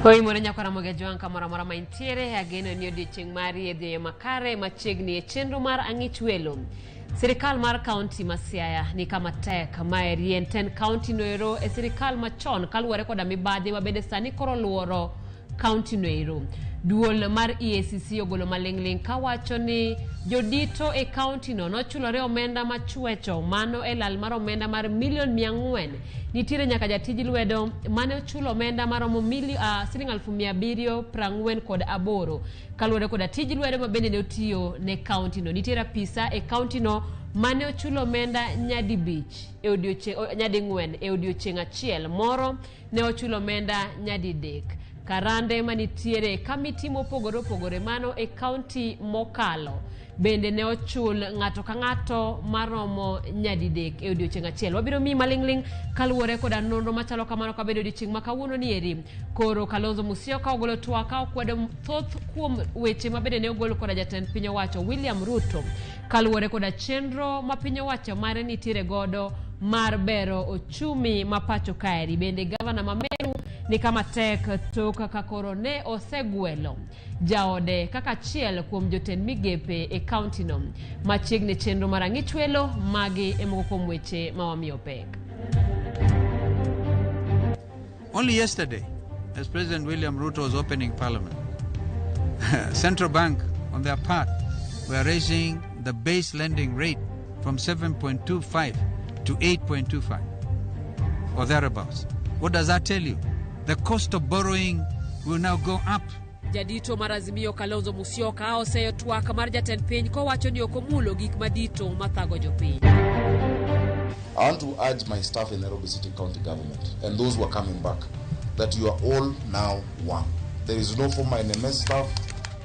Oimore nyako Ramogi Ajwang' kamoro amora ma intiere, ageno ni odiochieng' mari e dhiyo makare machiegni e chenro mar ang'ich welo. Sirikal mar kaunti ma Siaya ni kama tek, maeri en tend kaunti noero e sirikal machon kaluwore koda mibadhi ma bende sani koro luoro kaunti noero. Duol mar EACC ogolo maling'ling' kawacho ni jodito e kaunti no nochulore omenda machwecho mano e lal mar omenda mar milion 400. Nitiere nyaka jatij lwedo mane ochulo omenda maromo siling 748,000 kaluwore koda tij lwedo ma bende ne otiyo ne kaunti no. Nitiere apisa e kaunti no mane ochulo omenda nyadibich e odiochieng' nyading'wen e odiochieng' achiel moro ne ochulo omenda nyadidek. Karande manitiere e kamiti mopogore opogore mano e kaunti mokalo bende ne ochul ng'ato ka ng'ato maromo nyadidek e odiochieng' achiel. Wabiro miyi maling'ling' kaluwore koda nonro machalo kamano kabedo odiochieng' ma kawuono ni eri. Koro Kalonzo Musyoka ogolo twak ka okwedo thoth kuom weche ma bende ne ogol koda jatend piny owacho William Ruto kaluwore koda chenro ma piny owacho mare nitiere godo mar bero ochumi ma pacho kaeri. Bende gavana ma Meru ni kama tek tok ka koro ne osegwelo jaode kaka achiel kuom jotend migepe e kaunti no. Machiegni chenro mar ang'ich welo, magi e moko kuom weche ma wamiyo pek. Only yesterday, as President William Ruto was opening Parliament, Central Bank, on their part, were raising the base lending rate from 7.25 to 8.25 or thereabouts. What does that tell you? The cost of borrowing will now go up. Jadito mar Azimio Kalonzo Musyoka oseyo twak mar jatend piny kowacho ni ok omulo gik madito mathago jopiny. I want to urge my staff in Nairobi City County Government and those who are coming back that you are all now one. There is no former NMS staff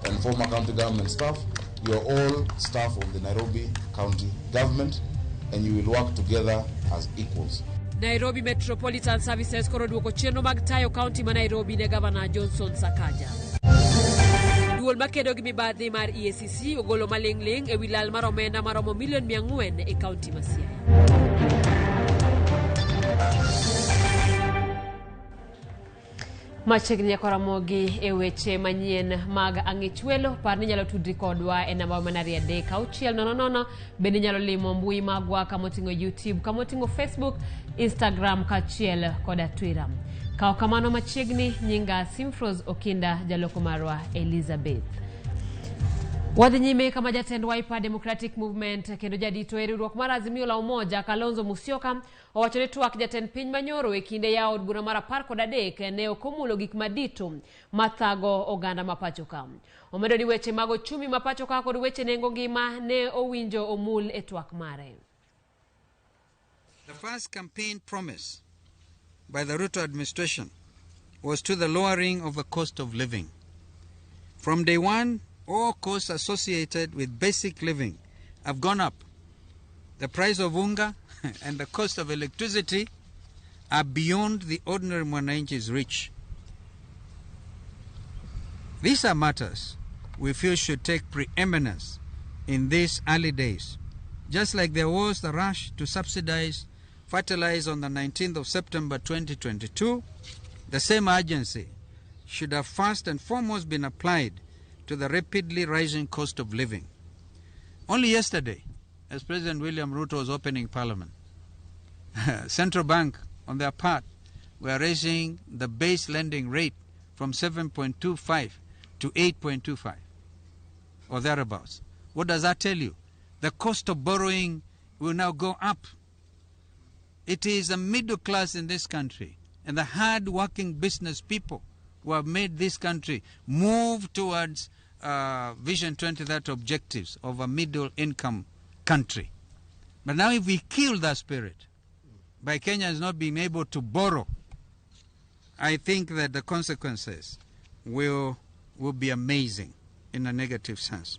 and former county government staff. You are all staff of the Nairobi County Government and you will work together as equals. Nairobi Metropolitan Services koro duoko chenro mag tayo kaunti ma Nairobi ne gavana Johnson Sakaja. Duol makedo gi mibadhi mar EACC ogolo maling'ling' ewi lal mar omenda maromo milion 400 e kaunti ma Siaya. Machiegni nyaka Ramogi e weche manyien mag ang'ich welo, par ni inyalo tudri kodwa e namba mana 23600, bende inyalo limo mbui magwa kamoting'o YouTube, kamoting'o Facebook, Instagram kaachiel koda Twitter. Kaw kamano machiegni, nyinga Simfros Okinda, jaloko marwa Elizabeth. Wadhi nyime kama jatend Wiper Democratic Movement kendo jadito e riwruok mar Azimio la Umoja Kalonzo Musyoka owacho ni twak jatend piny manyoro e kinde yawo od bura mar 13 ne ok omulo gik madito mathago oganda ma pacho ka. Omedo ni weche mag ochumi ma pacho ka kod weche nengo ngima ne owinjo omul e twak mare. The first campaign promise by the Ruto administration was to the lowering of the cost of living. From day one, all costs associated with basic living have gone up. The price of unga and the cost of electricity are beyond the ordinary mwananchi's reach. These are matters we feel should take preeminence in these early days. Just like there was the rush to subsidize fertilizer on the 19th of September 2022, the same urgency should have first and foremost been applied to the rapidly rising cost of living. Only yesterday, as President William Ruto was opening Parliament, Central Bank, on their part, were raising the base lending rate from 7.25 to 8.25 or thereabouts. What does that tell you? The cost of borrowing will now go up. It is the middle class in this country and the hard-working business people who have made this country move towards Vision 2030 objectives of a middle-income country. But now if we kill that spirit by Kenyans not being able to borrow, I think that the consequences will be amazing in a negative sense.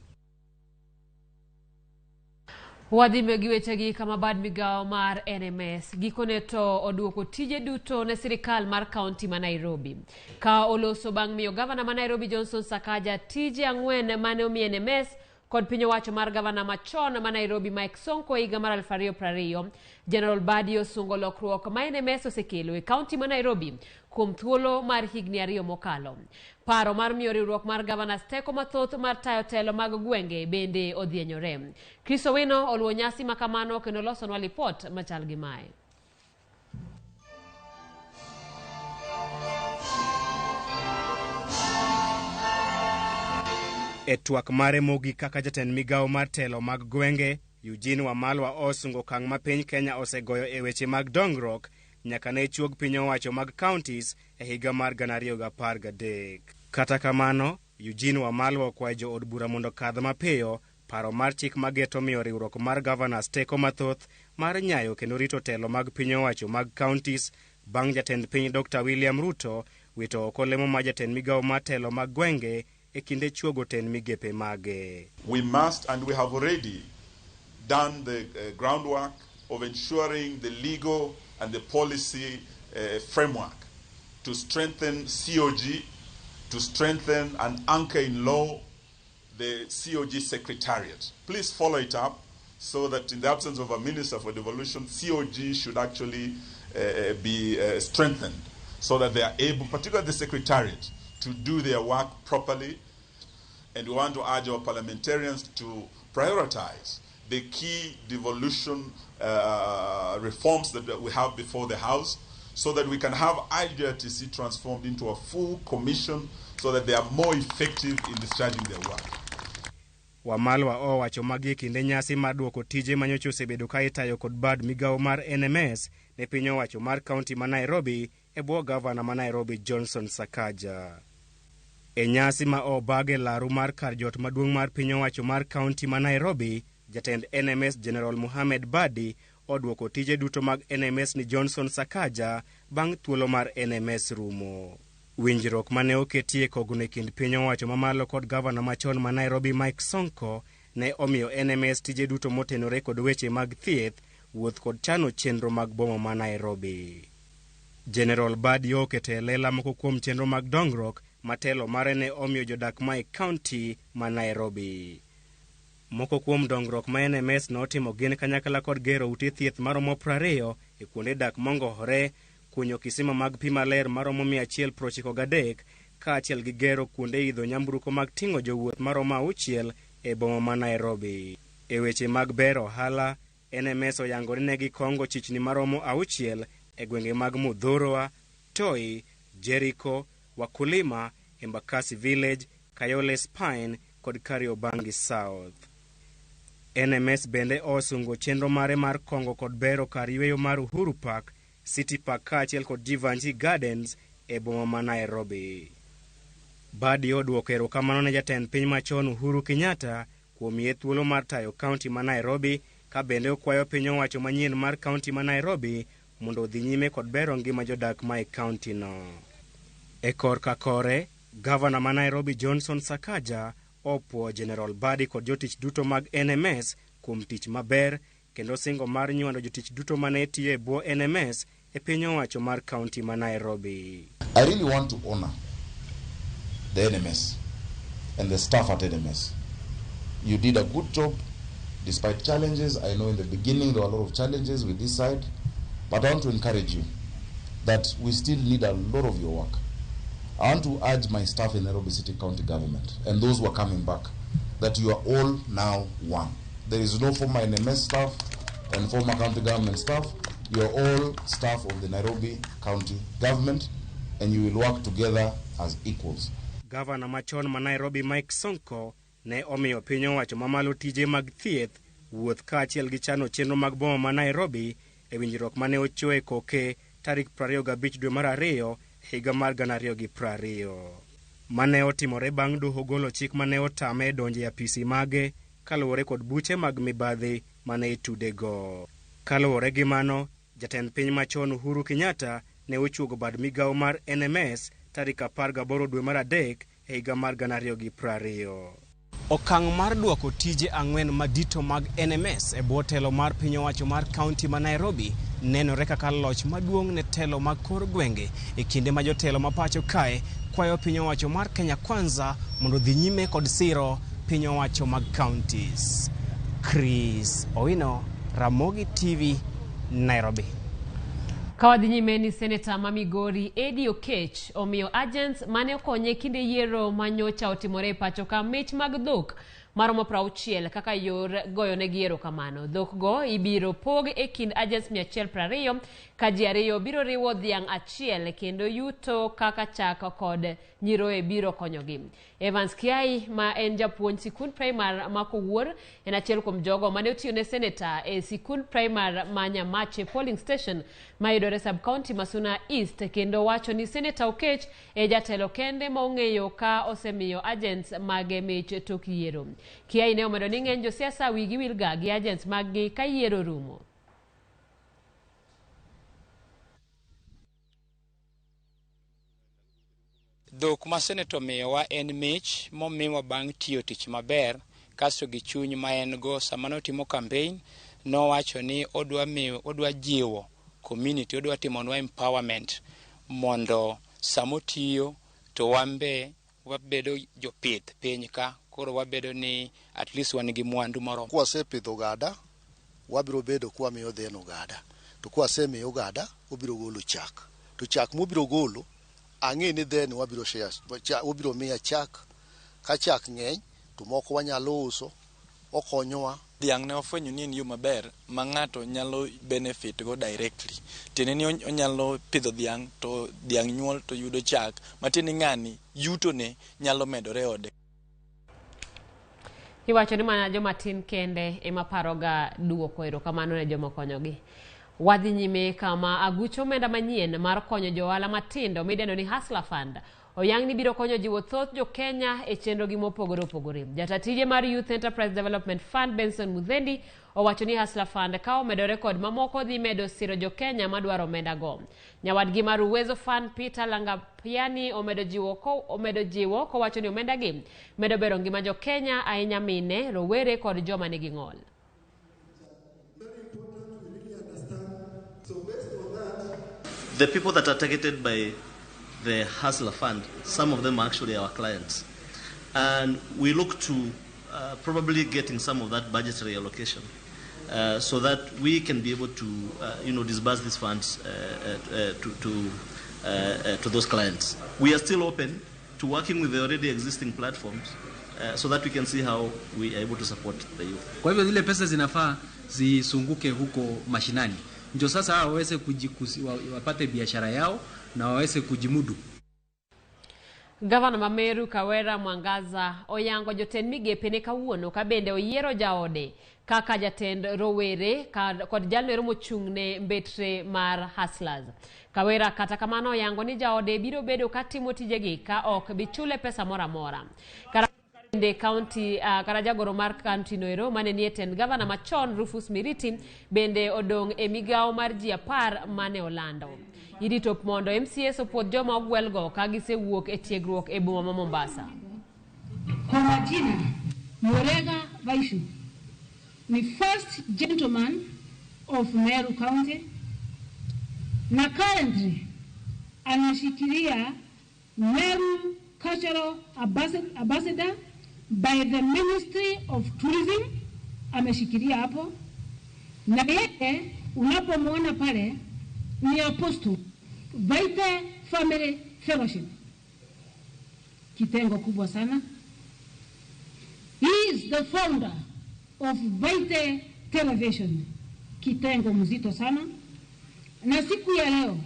Wadhi gi wechegi kama bad migawo mar NMS gikone to oduoko tije duto ne sirikal mar kaunti ma Nairobi. Ka oloso bang' miyo gavana ma Nairobi Johnson Sakaja tije 4 mane omi NMS kod piny owacho mar gavana machon ma Nairobi Mike Sonko e higa mar 2020. General Badi osungo lokruok ma NMS osekelo e kaunti ma Nairobi kuom thuolo mar higni 2 mokalo. Paro mar miyo riwruok mar governors teko mathoth mar tayo telo mag gwenge bende odhienyore. Chris Owino oluwo nyasi makamano kendo losonwa lipot machal gi mae. E twak mare mogik kaka jatend migawo mar telo mag gwenge, Eugene Wamalwa osungo okang' ma piny Kenya osegoyo e weche mag dongruok nyaka ne chuog piny owacho mag counties e higa mar 2013. Kata kamano, Eugene Wamalwa okwayo jo od bura mondo kadh mapiyo paro mar chik mageto miyo riwruok mar governors teko mathoth mar nyayo kendo rito telo mag piny owacho mag counties bang' jatend piny Dr. William Ruto wito oko lemo ma jatend migawo mar telo mag gwenge e kinde chuogo tend migepe mage. We must, and we have already done the groundwork of ensuring the legal and the policy framework to strengthen COG, to strengthen and anchor in law the COG Secretariat. Please follow it up so that in the absence of a minister for devolution, COG should actually be strengthened so that they are able, particularly the Secretariat, to do their work properly. And we want to urge our parliamentarians to prioritize the key devolution reforms that we have before the House so that we can have IGRTC transformed into a full commission so that they are more effective in discharging their work. Wamalwa owacho magi e kinde nyasi mar duoko tije manyocha osebedo ka itayo kod bad migawo mar NMS ne piny owacho mar kaunti ma Nairobi e bwo gavana ma Nairobi Johnson Sakaja. E nyasi ma obag e laru mar kar jot maduong' mar piny owacho mar kaunti ma Nairobi, jatend NMS General Mohamed Badi oduoko tije duto mag NMS ni Johnson Sakaja bang' thuolo mar NMS rumo. Winjruok mane oketie kogno e kind piny owacho mamalo kod gavana machon ma Nairobi Mike Sonko ne omiyo NMS tije duto motenore kod weche mag thieth, wuoth kod chano chenro mag boma ma Nairobi. General Badi oketo e lela moko kuom chenro mag dongruok matelo mare ne omiyo jodak ma e kaunti ma Nairobi. Moko kuom dongruok ma NMS notimo gin kanyakla kod gero ute thieth maromo 20 e kuonde dak mongohore, kunyo kisima mag pi maler maromo 193 kaachiel gi gero kuonde idho nyamburko mag ting'o jowuoth maromo 6 e boma ma Nairobi. E weche mag bero ohala, NMS oyango ni ne gikongo chichni maromo 6 e gwenge mag Muthurwa, Toi, Jericho, Wakulima, Embakasi Village, Kayole Spine kod Kariobangi South. NMS bende osungo chenro mare mar kongo kod bero kar yweyo mar Uhuru Park, City Park kaachiel kod Jivanjee Gardens e boma ma Nairobi. Badi oduoko erokamano ne jatend piny machon Uhuru Kenyatta kuom miye thuolo mar tayo kaunti ma Nairobi, ka bende okwayo piny owacho manyien mar kaunti ma Nairobi mondo odhi nyime kod bero ngima jodak ma e kaunti no. E korka kore, gavana ma Nairobi Johnson Sakaja opuo General Badi kod jotich duto mag NMS kuom tich maber kendo singo mar nywando jotich duto mane tiyo e bwo NMS e piny owacho mar kaunti ma Nairobi. I really want to honor the NMS and the staff at NMS. You did a good job despite challenges. I know in the beginning there were a lot of challenges with this side, but I want to encourage you that we still need a lot of your work. I want to urge my staff in Nairobi City County Government and those who are coming back that you are all now one. There is no former NMS staff and former county government staff. You are all staff of the Nairobi County Government and you will work together as equals. Gavana machon ma Nairobi Mike Sonko ne omiyo piny owacho mamalo tije mag thieth, wuoth kaachiel gi chano chenro mag boma ma Nairobi e winjruok mane ochoe koke tarik 25 dwe mar 2 higa mar 2020. Mane otimore bang' doho golo chik mane otame donjo e apisi mage kaluwore kod buche mag mibadhi mane itudego. Kaluwore gi mano, jatend piny machon Uhuru Kenyatta ne ochuogo bad migawo mar NMS tarik 18 dwe mar 3 e higa mar 2020. Okang' mar duoko tije 4 madito mag NMS e bwo telo mar piny owacho mar kaunti ma Nairobi nenore kaka loch maduong' ne telo mag kor gwenge e kinde ma jotelo ma pacho kae kwayo piny owacho mar Kenya Kwanza mondo dhi nyime kod siro piny owacho mag counties. Chris Owino, Ramogi TV, Nairobi. Kawadhi nyime ni seneta ma Migori Eddie Okech omiyo agents mane okonye kinde yiero manyocha otimore e pacho ka mich mag dhok maromo 60 kaka yor goyonegi erokamano. Dhok go ibiro pog e kind agents 120 ka ji ariyo biro riwo dhiang' achiel kendo yuto kaka chak kod nyiroye biro konyogi. Evans Kiai ma en japuonj sikund primar ma Kowuor en achiel kuom jogo mane otiyo ne seneta e sikund primar ma Nyamache polling station mayudore sub county ma Suna East kendo wacho ni seneta Okech e jatelo kende ma ong'eyo ka osemiyo agents mage mich tok yiero. Kiai ne omedo ni ng'eny josiasa wigi wilga gi agents maggi ka yiero rumo. Dhok ma senator omiyowa en mich momiwa bang' tiyo tich maber kasto gi chuny ma en go sama notimo campaign nowacho ni odwa jiwo community, odwa timonwa empowerment mondo samotiyo to wan be wabedo jopith piny ka koro wabedo ni at least wan gi mwandu moromo. Kwasepidho ogada, wabiro bedo kwamiyo dheno ogada. To kwasemiyo ogada, obiro golo chak. To chak mobiro golo, ang'e ni then wabiro share, obiro miya chak. Ka chak ng'eny, to moko wanyalo uso, okonyowa. Dhiang' ne ofwenyo ni en yo maber ma ng'ato nyalo benefit go directly. Tiende ni onyalo pidho dhiang' to dhiang' nyuol to yudo chak. Matiende ni ng'ani yutone nyalo medore e ode. Iwacho ni mana joma tin kende ema paroga duoko erokamano ne joma okonyogi. Wadhi nyime kama aguch omenda manyien mar konyo johala matindo midendo ni Hustler Fund oyang ni biro konyo jiwo thoth jo Kenya e chenrogi mopogore opogore. Jata tije mar Youth Enterprise Development Fund Benson Muthendi owacho ni Hustler Fund ka omedore kod mamoko dhi medo siro jo Kenya madwaro omenda go. Nyawadgi mar Uwezo Fund Peter Langapiani omedo jiwo kowacho ni omenda gi medo bero ngima jo Kenya ahinya mine, rowere kod joma nigi ng'ol. The people that are targeted by the Hustler Fund, some of them are actually our clients. And we look to probably getting some of that budgetary allocation so that we can be able to disburse these funds to those clients. We are still open to working with the already existing platforms so that we can see how we are able to support the youth. Kwa hivyo zile pesa zinafaa zisunguke huko mashinani. Ndio sasa waweze wapate biashara yao na waweze kujimudu. Gavana ma Meru Kawera Mwangaza oyango jotend migepe ne kawuono ka bende oyiero jaode kaka jatend rowere kod jalno mochung' ne mbetre mar Hustlers. Kawera kata kamano oyango ni jaode biro bedo katimo tijegi ka ok bichule pesa moro amora. Bende county kara jagoro mar county noero mane nie tend gavana machon Rufus Miriti bende odong' e migawo mar ji 10 mane olando. Irito mondo MCS opuodh joma ogwelgo ka gisewuok e tiegruok e boma ma Mombasa. Kwa majina Murega Vaishu ni first gentleman of Meru County na currently anashikilia Meru Cultural Ambassador by the Ministry of Tourism, ameshikilia hapo. Na yeye unapomuona pale ni apostle Vaite Family Fellowship, kitengo kubwa sana. He is the founder of Vaite Television, kitengo mzito sana. Na siku ya leo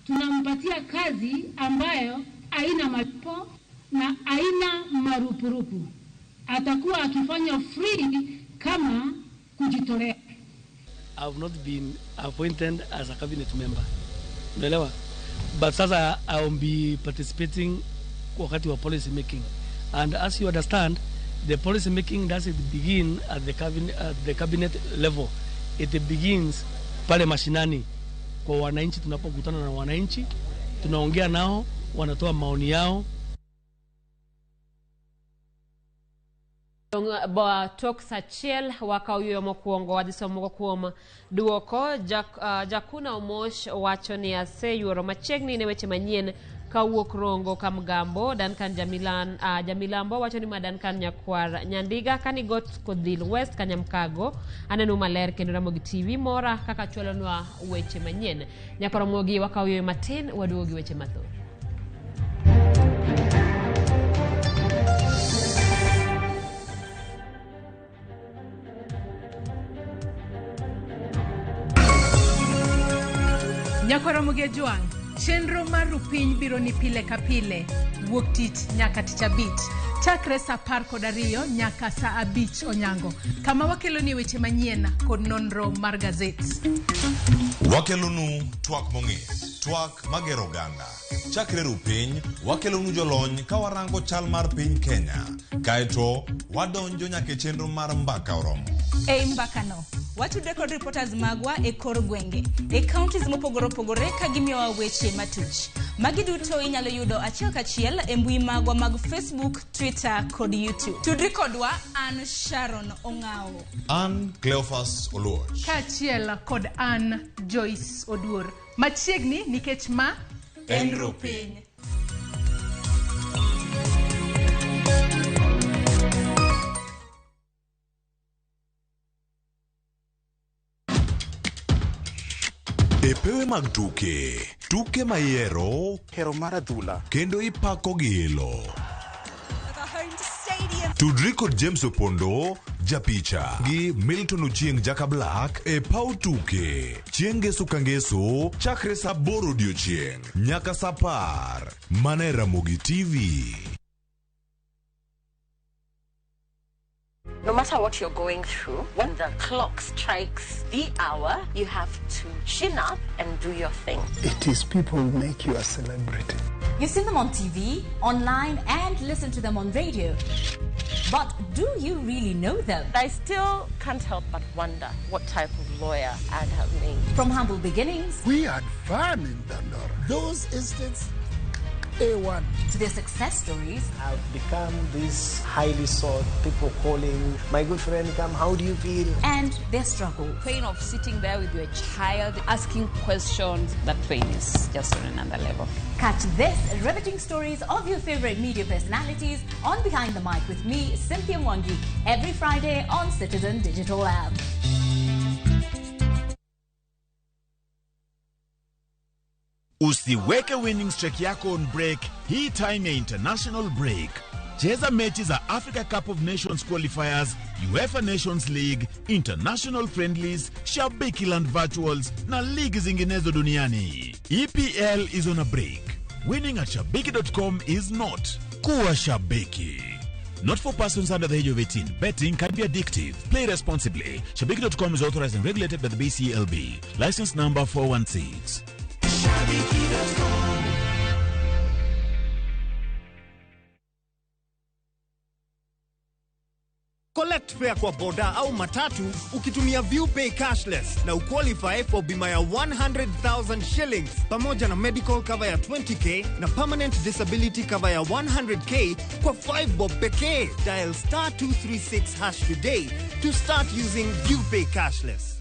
tunampatia kazi ambayo haina malipo na haina marupurupu. Atakuwa akifanya free kama kujitolea. I have not been appointed as a cabinet member. Unaelewa? But sasa I will be participating wakati wa policy making. And as you understand, the policy making doesn't begin at the cabinet level. It begins pale mashinani kwa wananchi. Tunapokutana na wananchi, tunaongea nao, wanatoa maoni yao. Dong' ba tok sa achiel wakaw yueyo mokwongo wadhi somo moko kuom duoko. Jakuna Omosh wacho ni aseyuoro machiegni ne weche manyien kawuok Rongo Kamgambo. Duncan Jamilambo wacho ni ma Duncan Nyakwar Nyandiga Kanigot Kodhil West Kanyamkago. Aneno maler kendo Ramogi TV mora kaka chwalonwa weche manyien. Nyakoromogi wakaw yueyo matin waduogo gi weche mathoth. Nyakwaramogi Ajwang', chenro mar Rupiny biro ni pile ka pile, wuok tich nyaka tich abich, chakre saa 12 nyaka saa 5 onyango, kama wakeloni weche manyien kod nonro mar gazet. Wakelonu twak mong'ith, twak magero oganda. Chakre Rupiny, wakelonu jolony ka warango chal mar piny Kenya. Kaeto, wadonjo nyaka e chenro mar mbaka oromo. Ei mbakano, watudre kod reporters magwa e kor gwenge, e counties mopogore opogore ka gimiyowa weche matuch. Magi duto inyalo yudo achiel kachiel e mbui magwa mag Facebook, Twitter kod YouTube. Tudri kodwa, an Sharon Ong'awo. An Cleophas Oluoch. Kaachiel kod an Joyce Oduor. Machiegni nikech ma en Rupiny. E pewe mag tuke, tuke ma ihero, hero mar adhula, kendo ipako gi ilo. Tudri kod James Opondo, japicha, gi Milton Ochieng Jaka Black e paw tuke. Chieng' ngeso ka ngeso, chakre saa 8 odiochieng' nyaka saa 10. Mana e Ramogi TV. No matter what you're going through, when the clock strikes the hour, you have to chin up and do your thing. It is people who make you a celebrity. You've seen them on TV, online, and listen to them on radio. But do you really know them? I still can't help but wonder what type of lawyer I'd have made. From humble beginnings. We had fun in Dandora. Those instincts, A1. To their success stories. I've become this highly sought, people calling, my good friend, come, how do you feel? And their struggle. Pain of sitting there with your child, asking questions. That pain is just on another level. Catch this riveting stories of your favorite media personalities on Behind the Mic with me, Cynthia Mwangi, every Friday on Citizen Digital Lab. Usiweke winning streak yako on break hii time ya international break. Cheza mechi za Africa Cup of Nations qualifiers, UEFA Nations League, international friendlies, Shabiki Land virtuals na ligi zinginezo duniani. EPL is on a break. Winning at shabiki.com is not. Kuwa shabiki. Not for persons under the age of 18. Betting can be addictive. Play responsibly. Shabiki.com is authorized and regulated by the BCLB. License number 416. Shabiki.com. Collect fare kwa boda au matatu ukitumia ViewPay cashless na uqualify for bima ya 100,000 shillings pamoja na medical cover ya 20k na permanent disability cover ya 100k kwa 5 bob pekee. Dial star 236 hash today to start using ViewPay cashless.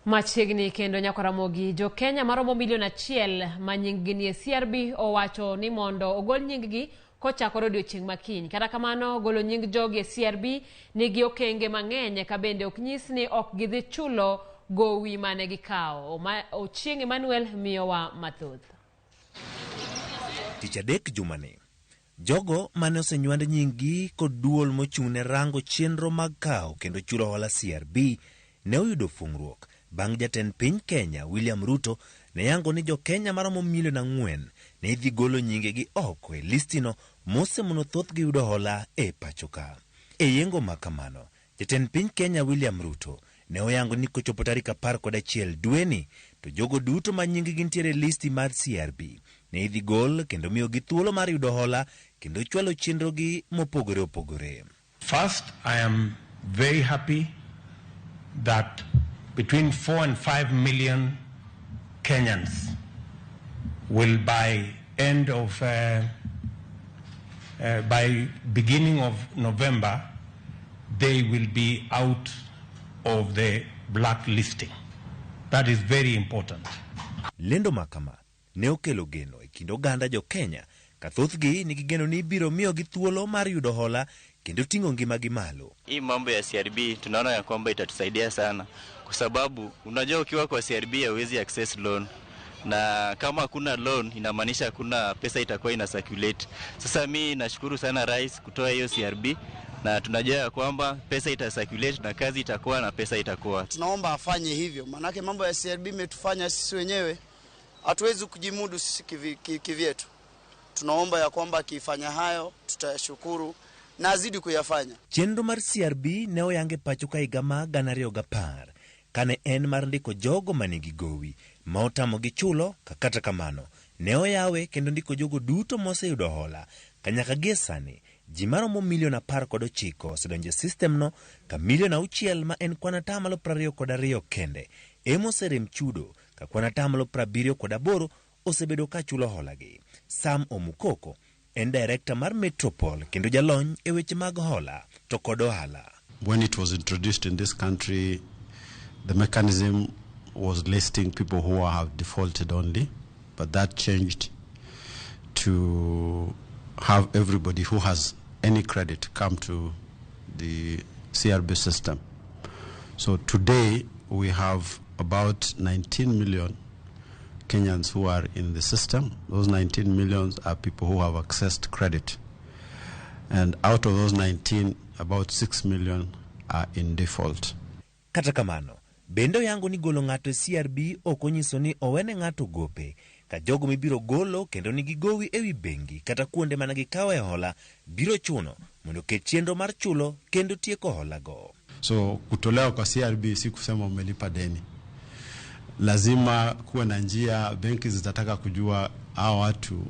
Machiegni kendo Nyakwaramogi, jo Kenya maromo milion 1 ma nying-gi nie CRB owacho ni mondo ogol nying-gi kochakore odiochieng' makiny. Kata kamano, golo nying jogi e CRB nigi okenge mang'eny ka bende ok nyis ni ok gidhi chulo gowi mane gikawo. Ochieng' Emmanuel miyowa mathoth. Tich adek jumani, jogo mane osenywand nying-gi kod duol mochung' ne rango chenro mag kawo kendo chulo hola CRB ne oyudo fung'ruok bang' jatend piny Kenya William Ruto ne yango ni jo Kenya maromo milion 4 ne idhi golo nyingegi oko e listino mosemono thothgi yudo hola e pacho ka. E yengo ma kamano, jatend piny Kenya William Ruto ne oyango ni kochopo tarik 11 dweni to jogo duto ma nyinggi nitiere e listi mar CRB ne idhi gol kendo miyogi thuolo mar yudo hola kendo chwalo chenrogi mopogore opogore. First, I am very happy that between 4 and 5 million Kenyans will by end of by beginning of November, they will be out of the blacklisting. That is very important. Lendo makama ne okelo geno e kind oganda jo Kenya ka thothgi nigi geno ni ibiro miyogi thuolo mar yudo hola kendo ting'o ngimagi malo. Hii mambo ya CRB tunaona ya kwamba itatusaidia sana, kwa sababu unajua ukiwa kwa CRB hauwezi access loan, na kama hakuna loan inamaanisha hakuna pesa itakuwa ina circulate. Sasa mi nashukuru sana rais kutoa hiyo CRB, na tunajua ya kwamba pesa ita circulate na kazi itakuwa na pesa itakuwa. Tunaomba afanye hivyo, maanake mambo ya CRB imetufanya sisi wenyewe hatuwezi kujimudu sisi kivyetu. Tunaomba ya kwamba akifanya hayo tutayashukuru na azidi kuyafanya. Chenro mar CRB ne oyange pacho ka higa mar 2010 kane en mar ndiko jogo manigi gowi ma otamogi chulo ka kata kamano ne oyawe kendo ndiko jogo duto moseyudo hola ka nyaka gie sani ji maromo milion 19 osedonjo e system no ka milion 6 ma en kwan 22% kende ema oserem chudo ka kwan 78% osebedo ka chulo holagi. Sam Omukoko en director mar Metropol kendo jalony e weche mag hola to kod ohala. When it was introduced in this country, the mechanism was listing people who have defaulted only, but that changed to have everybody who has any credit come to the CRB system. So today we have about 19 million Kenyans who are in the system. Those 19 million are people who have accessed credit. And out of those 19, about 6 million are in default. Kata kamano, bende oyango ni golo ng'ato e CRB ok onyiso ni owene ng'ato gope, ka jogo mibiro golo kendo nigi gowi ewi bengi kata kuonde mana gikawe hola biro chuno mondo ket chenro mar chulo kendo tieko holago. So kutolewa kwa CRB si kusema umelipa deni. Lazima kuwe na njia, benki zitataka kujua hao watu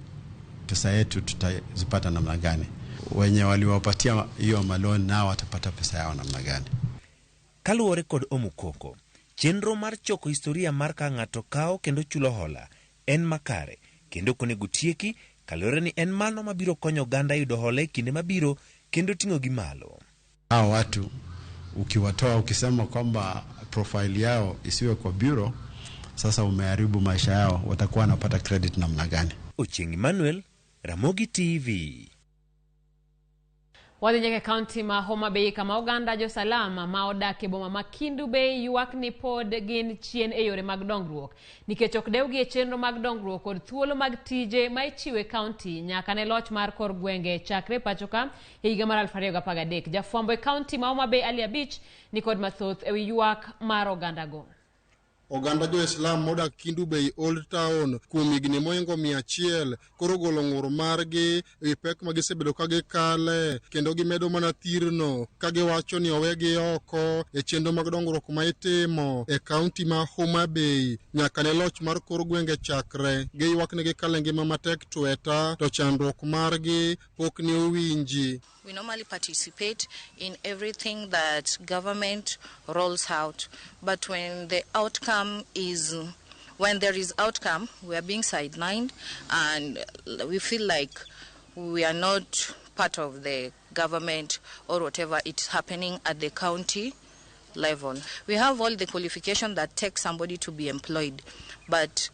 pesa yetu tutazipata namna gani. Wenye waliwapatia hiyo maloni nao watapata pesa yao namna gani. Kaluwore kod Omukoko, chenro mar choko historia mar ka ng'ato kawo kendo chulo hola en makare kendo ok onego tieki kaluwore ni en mano mabiro konyo oganda yudo hola e kinde mabiro kendo ting'ogi malo. Hao watu ukiwatoa ukisema kwamba profile yao isiwe kwa bureau, sasa umeharibu maisha yao, watakuwa wanapata credit namna gani? Ochieng' Emmanuel, Ramogi TV. Wadhi nyaka e kaunti ma Homa Bay kama oganda josalama ma odak e boma ma Kendu Bay ywak ni pod gin chien e yore mag dongruok nikech ok dewgi e chenro mag dongruok kod thuolo mag tije ma ichiwo e kaunti nyaka ne loch mar kor gwenge chakre pacho ka e higa mar 2013. Jafwambo e kaunti ma Homa Bay Ali Abich ni kod mathoth ewi ywak mar ogandago. Oganda jo-Islam modak Kendu Bay Old Town kuom higni mohingo 100 koro golo ng'ur margi ewi pek ma gisebedo ka gikale kendo gimedo mana thirno ka giwacho ni owegi oko e chenro mag dongruok ma itimo e kaunti ma Homa Bay nyaka ne loch mar kor gwenge chakre. Giywak ni gikale ngima matek tweta to chandruok margi pok ne owinji. We normally participate in everything that government rolls out, but when the outcome is, when there is outcome, we are being sidelined and we feel like we are not part of the government or whatever is happening at the county level. We have all the qualification that takes somebody to be employed, but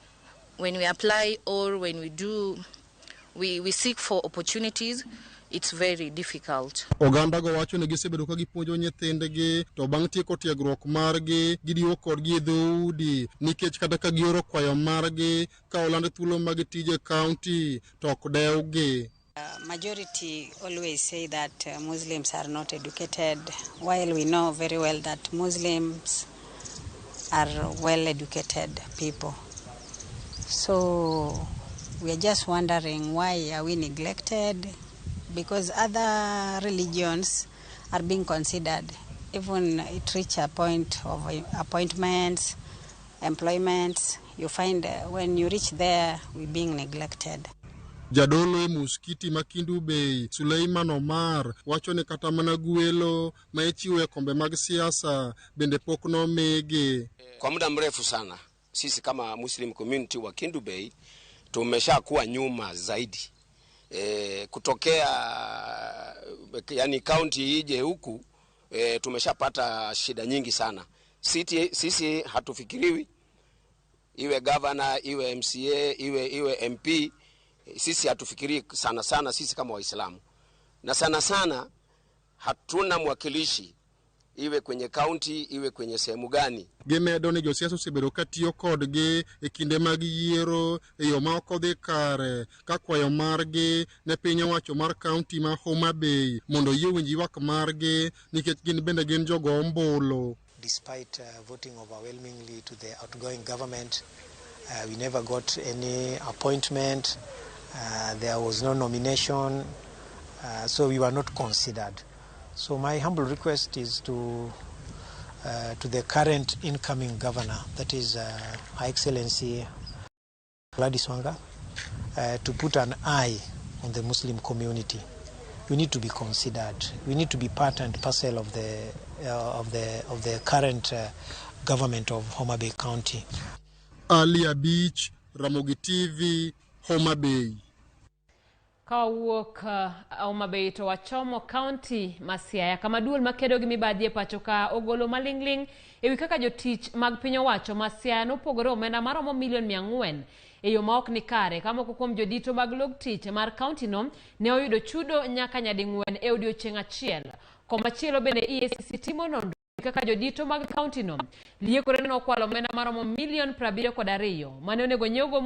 when we apply or when we do, we seek for opportunities, it's very difficult. Oganda go wacho ni gisebedo ka gipuonjo nyithindgi to bang' tieko tiegruok margi gidiwo kodgi e dhoudi nikech kata ka gioro kwayo margi ka oland thuolo mag tije kaunti to ok dewgi. Majority always say that Muslims are not educated, while we know very well that Muslims are well-educated people. So we are just wondering why are we neglected, because other religions are being considered. Even it reach a point of appointments, employments, you find when you reach there, we're being neglected. Jadolo e muskiti ma Kendu Bay, Suleiman Omar, wacho ni kata mana gwelo ma ichiwo e kombe mag siasa bende pok nomigi. Kwa muda mrefu sana sisi kama Muslim community wa Kendu Bay tumeshakuwa nyuma zaidi kutokea yani county ije huku tumeshapata shida nyingi sana. Sisi hatufikiriwi, iwe governor, iwe MCA, iwe MP, sisi hatufikirii sana sana sisi kama Waislamu, na sana sana hatuna mwakilishi iwe kwenye county iwe kwenye sehemu gani. Gimedo ni josiasa osebedo ka tiyo kodgi e kinde mag yiero e yo ma ok odhi kare ka kwayo margi ne piny owacho mar kaunti ma Homa Bay mondo oyie winj ywak margi nikech gin bende gin jogo ombulu. Despite voting overwhelmingly to the outgoing government, we never got any appointment, there was no nomination, so we were not considered. So my humble request is to the current incoming governor, that is Her Excellency Gladys Wanga, to put an eye on the Muslim community. We need to be considered. We need to be part and parcel of the current government of Homa Bay County. Ali Abich, Ramogi TV, Homa Bay. Kawuok Homa Bay to wachomo kaunti ma Siaya kama duol makedo gi mibadhi e pacho ka ogolo maling'ling' ewi kaka jotich mag piny owacho ma Siaya nopogore omenda maromo milion 400 e yo ma ok ni kare ka moko kuom jodito mag log tich mar kaunti no ne oyudo chudo nyaka nyading'wen e odiochieng' achiel. Komachielo bende EACC timo nonro kaka jodito mag kaunti no liekore ne okwalo omenda maromo milion 72 mane onego nyiewgo